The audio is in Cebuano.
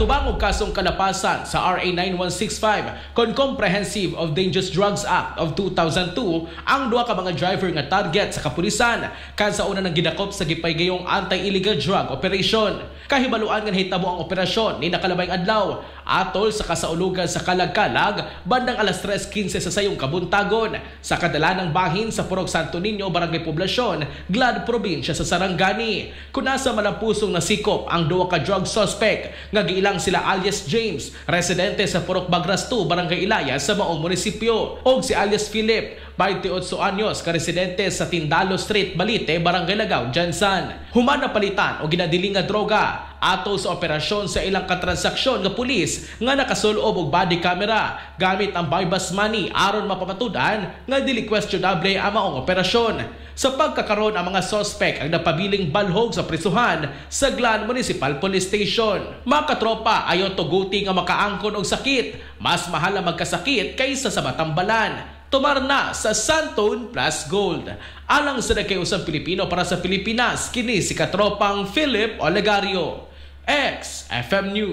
Tubang og kasong kalapasan sa RA 9165 kon Comprehensive of Dangerous Drugs Act of 2002 ang duha ka mga driver nga target sa kapulisan kan sa una nang gidakop sa gipaygayong anti-illegal drug operation. Kahibaluan nga nahitabo ang operasyon ni nakalabayng adlaw atol sa kasaulugan sa Kalagkalag bandang alas 3:15 sa sayong kabuntagon sa kadalanang bahin sa Purok Santo Niño, Barangay Poblacion, Glad, probinsya sa Sarangani. Kuna sa malampusong nasikop ang duha ka drug suspect nga giilang sila alias James, residente sa Purok Bagras 2, Barangay Ilaya sa maong munisipyo, og si alias Philip, 28 anyos, ka residente sa Tindalo Street, Balite, Barangay Lagaw, Gensan. Human napalitan og ginadili nga droga atol sa operasyon sa ilang katransaksyon nga pulis nga nakasulob og body camera gamit ang buy-bust money aron mapamatud-an nga dili questionable ang maong operasyon. Sa pagkakaron, ang mga suspect ang napabiling balhog sa prisuhan sa Glan Municipal Police Station. Mga katropa, ayaw tuguti nga makaangkon og sakit. Mas mahal ang magkasakit kaysa sa matambalan. Tumar na sa Xanthone Plus Gold. Alang sa nagkayusang Pilipino para sa Pilipinas, kini si katropang Philip Olegario. XFM News.